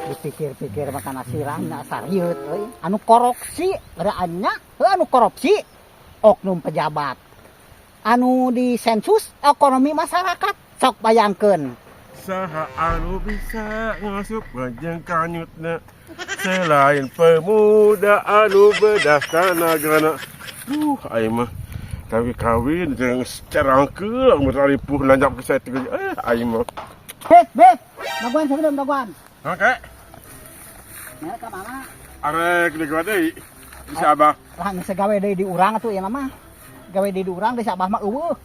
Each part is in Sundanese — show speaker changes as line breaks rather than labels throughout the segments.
Dipikir-pikir makan asiran sarieut euy. Anu korupsi nya, anu korupsi oknum pejabat. Anu di sensus ekonomi masyarakat, sok bayangkeun.
Saha anu bisa ngasup ngajeng kanyutna selain pemuda anu bedas tanagana. Duh, aing mah tapi kawin jeung carangkeul mun ripuh nanjak ke saya tiga, eh, aing mah.
Bet, bet. Daguan sebelum daguan.
Oke.
Mereka ka mana?
Arek digawe deui. Bisa abah.
Lah, geus gawe deui di urang atuh ieu mah. Gawe deui di urang deh, si abah mah euweuh.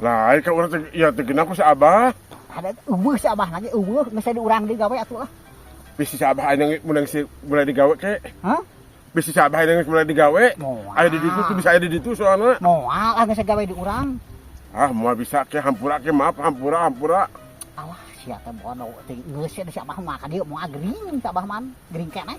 Lah, aing ka urang teh ya teu geunah ku si abah.
Ada euweuh si abah lagi euweuh, geus di urang deui gawe atuh lah.
Bisi si abah aing menang si mulai digawe ke.
Hah?
Bisi si abah aing mulai digawe.
Moal.
Aya di ditu tuh bisa aya di ditu soalna.
Moal ah, geus gawe di urang.
Ah, moal bisa ke, hampura ke, maaf, hampura, hampura.
Alah, sia teh bodoh teh, geus ya si abah mah ka dieu moal, gering si abah man, gering keneh.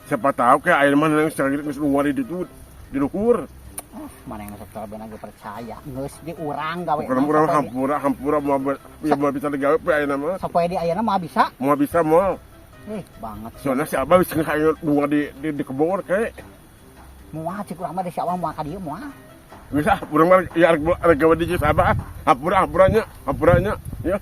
Siapa tahu ke aya mah nang secara geus lunga di ditu di luhur.
Ah, mana yang sok beuna ge percaya. Geus di urang gawe.
Bukan urang, hampura, hampura, moal ya moal bisa digawe pe ayeuna mah.
Supaya di ayeuna mah bisa.
Moal bisa, moal.
Eh, banget.
Soalnya si abah bisa kayak lunga di kebor ke.
Moal cik urang mah di si abah moal ka dieu moal.
Bisa urang mah ya arek arek gawe di si abah. Hampura, hampuranya, hampuranya ya.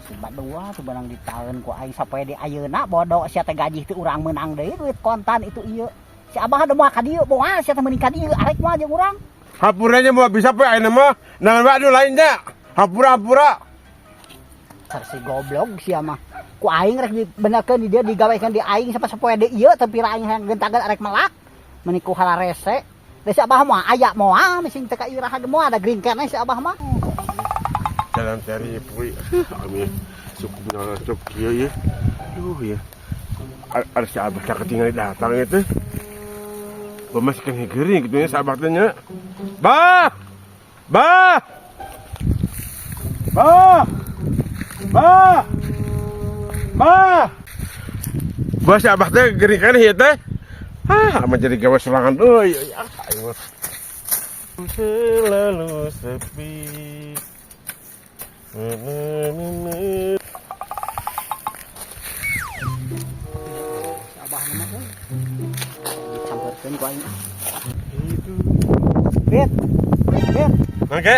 Si badua tuh barang ditaeun ku aing sapoe di ayeuna, bodoh sia teh, gaji teh urang meunang deui duit kontan itu ieu. Si abah ada moal ka dieu, moal sia teh mending ka dieu arek moal jeung urang.
Hampuranya moal bisa pe ayeuna mah. Nah, anu lainnya. Hampura, hampura.
Cer si goblok sia mah. Ku aing rek dibenerkeun di dia, digawekeun di aing sampai sapoe deui ieu tapi aing hayang gentagan arek melak. Meni ku halarese. Da si abah mah aya moal mising teh ka iraha ge moal, ada green keneh si abah mah.
Jalan cari pui. Amin. Cukup benar cuk kieu ya. Duh ya. Ada si abah tak ketinggalan datang itu. Bah, masih kena gering gitu ya si abah teh nya. Bah! Bah! Bah! Bah! Bah! Bah, si abah teh gering kan ieu teh. Ah, menjadi gawe serangan euy. Ah, aing mah. Selalu sepi.
Si abah mah euy. Dicamperkeun ku aing. Bet. Bet.
Mangke,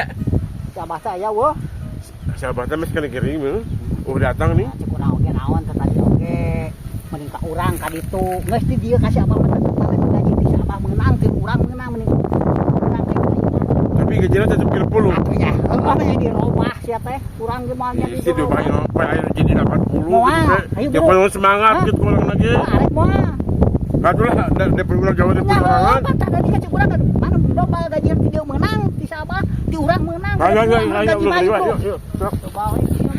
Si abah teh aya weuh.
Si abah teh masih kena gering mah. Oh, datang nih.
Cek urang oge naon teh tadi oge. Mending ka urang ka ditu. Geus di dieu ka si abah mah tetep gaji di si abah meunang, ti urang meunang, mending urang ka ditu.
Tapi gajinya tetep 30.
Atuh ya, heuh mah dirobah sia teh. Urang ge moal nya
Si dua ayo jadi 80
Moal,
gitu.
Ayo,
Ya
bro.
kalau semangat
Hah?
gitu orang lagi.
Oh, arek moal.
Aduh lah, dari urang jauh dari
Nya
perorangan.
heuh, tadi ka cek urang mana dobal gaji ti dieu meunang, ti si abah, ti urang meunang.
Ayo, ayo, ayo, ayo,
Gaji mah
ayo,
itu.
ayo, ayo. Sok.
Coba we ieu mah.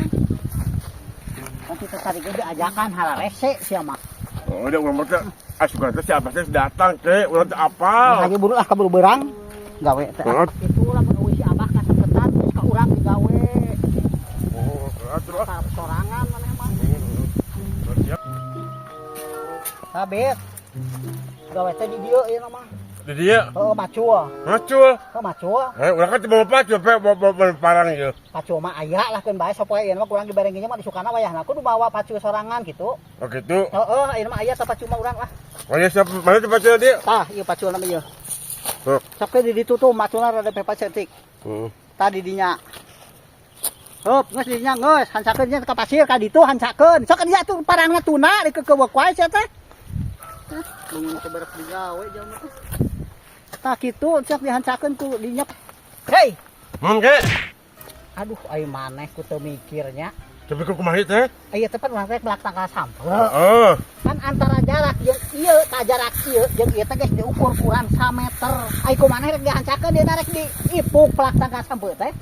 Kan kita tadi ge diajakan halarese sia mah.
Oh, udah urang mah teh asukan teh si abah teh datang ke urang teh apal.
Nah, buru ah, kaburu berang gawe teh.
Heeh.
Itu lamun euweuh si abah kaseketan geus ka urang digawe.
Oh, atuh ah.
Ka sorangan maneh mah.
Siap.
Sabit. Gawe teh di dieu ieu mah.
Di dia.
Heeh, macul.
Macul.
Heeh, macul.
Eh, urang kan bawa pacul, pe bawa bawa parang ieu.
Pacul mah aya lah, keun bae sapoe ieu mah kurang dibarengkeun mah disukana wayahna kudu bawa pacul sorangan gitu.
Oh, gitu.
Heeh, ieu mah aya tah pacul mah urang lah.
Oh, ya siap. Mana tuh pacul dia?
Tah, ieu pacul nama ieu.
Sok.
Sok ke di ditu tuh maculna rada pepa cetik.
Heeh.
Tadi dinya. Hup, geus dinya geus, hancakeun nya ka pasir ka ditu hancakeun. Sok dia tuh parangna tuna dikekeuweuk wae sia teh. Hah, bangun teh berak digawe jelema teh. Tah kitu sok dihancakeun ku dinya. Hei,
Mangke.
Aduh ai maneh ku teu mikirnya.
Tapi kok kumaha teh?
Ieu teh pan urang teh melak tangkal sampeu.
Heeh.
Kan antara jarak jeung ieu ka jarak ieu jeung ieu teh geus diukur kurang 1 meter. Ai kumaneh rek dihancakeun dia rek diipuk pelak tangkal sampeu teh?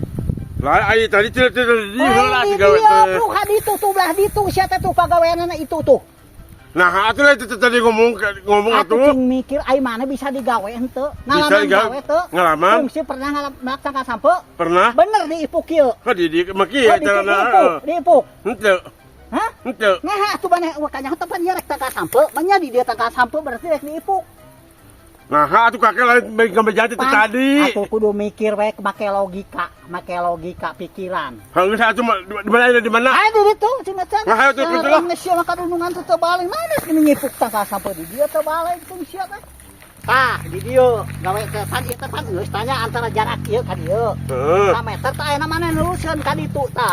Lah, ai tadi cil cil di heula
di
si gawe
dieu
teh.
tuh ka ditu tuh belah ditu sia teh tuh pagaweanana itu tuh.
Nah, atuh lah itu tadi ngomong ngomong
Atuh
atuh.
cing mikir ai mana bisa digawe henteu.
Bisa
Ngalaman
digawe.
gawe teu?
Ngalaman.
Fungsi pernah ngalam tangkal sampeu?
Pernah.
Bener diipuk kieu.
Kan di maki
Oh,
ya
di,
carana.
diipuk, diipuk.
Henteu.
Hah?
Henteu.
Nah, atuh maneh wah kanya teh pan ieu rek tangkal sampeu, manya di dieu tangkal sampeu berarti rek diipuk.
Nah, atuh kakek lain baik ngambil itu tadi.
Atuh kudu mikir we make logika pikiran.
Heuh, atuh di mana, di mana?
Ayo di ditu cenah can.
Nah, ayo tuh, gitu lah.
Geus sia mah kadunungan teu teu balik. Mana geus nyipuk tangkal sampai di dieu teu balik teu sia teh. Tah, di dieu gawe teh pan ieu teh pan geus tanya antara jarak ieu ka dieu. Sameter tah ayeuna maneh neruskeun ka ditu tah.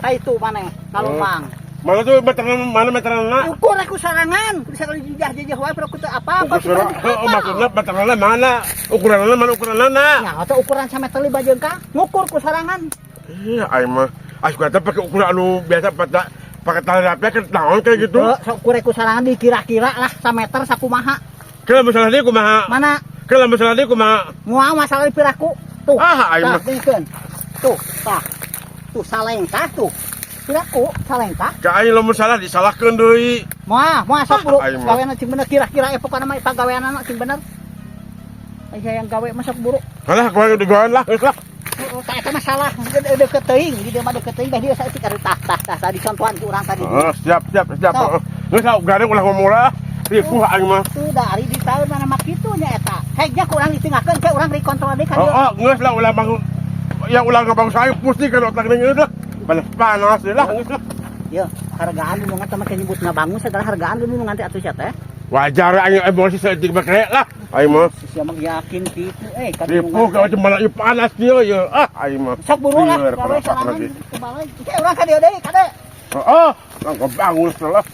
Ka itu maneh kalumpang.
Mana tuh meteran, mana meteranna?
Ukur aku sarangan, kudu sakali jejah-jejah wae pero kudu apa apa.
Heeh, maksudna meteranna mana? Ukuranna mana, ukuranna?
Ya, atau ukuran sameter lima jengkal, ngukur ku sarangan.
Iya, aing mah aing kata pakai ukuran anu biasa pada pakai tali rapia ke naon kayak gitu.
Heuh, sok ukur ku sarangan dikira-kira lah sameter sakumaha.
Kalau masalah dia kumaha?
Mana?
Kalau masalah dia kumaha?
Moal masalah dipiraku. Tuh.
Ah, aing
Tah,
mah.
bingkeun. Tuh, tah. Tuh salengkah tuh. Piraku salengkah.
Ka aing lamun salah disalahkeun deui.
Moal, moal sok buru.
Ah, aing mah.
Gaweana cing bener kira-kira pokona mah pagaweanana cing bener. Aya yang gawe mah sok buru.
Halah, kumaha digawean lah, geus lah.
Heeh, tah eta masalah deukeut teuing, di dieu mah deukeut teuing, bah dieu saeutik atuh tah tah tah tadi contohan ku urang tadi.
Heeh, siap siap siap.
Sok.
Heeh. Geus lah, gareng ulah ngomong lah. Ripuh aing mah.
Tuh dari di tahun mana mah kitu nya eta. Hegnya ku urang ditinggalkeun ke urang dikontrol deui ka dieu.
Oh, geus lah ulah bangun. Ya ulah ngabangun saya pusing kan otak ini geus lah. Panas panas lah geus lah.
Yo, hargaan dunungan teh make nyebut ngabangun segala hargaan dunungan teh atuh sia teh.
Wajar aing emosi saeutik bae lah. Aing mah.
Sia mah yakin kitu eh ka
Ripuh ka macam malah ieu panas dia ya. Ah, aing mah.
Sok buru lah,
Lieur,
gawe
pada otak
sorangan
lagi.
kebalik. Ke urang ka dieu deui, kade.
Oh, oh, bangun lah.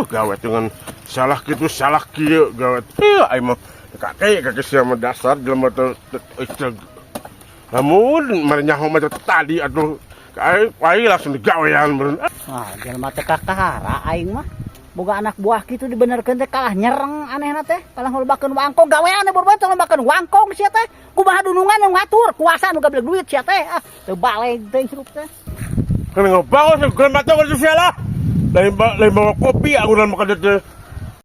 Gawat dengan salah gitu salah kieu gawat. Aing mah kakek kakek sia mah dasar jelema teu teu. Lamun mah nyaho mah tadi atuh aing aing langsung digawean meureun.
Wah, jelema teh kakara aing mah. Boga anak buah kitu dibenerkeun teh kalah nyereng anehna teh, kalah ngolobakeun wangkong gawean berbuat ngolobakeun wangkong sia teh. Kumaha dunungan nu ngatur, kuasa nu gablek duit sia teh. Ah, teu baleg teh hirup teh.
Kan ngabangun segala mata kan sia lah. Lain lain bawa kopi aku dalam makan teh.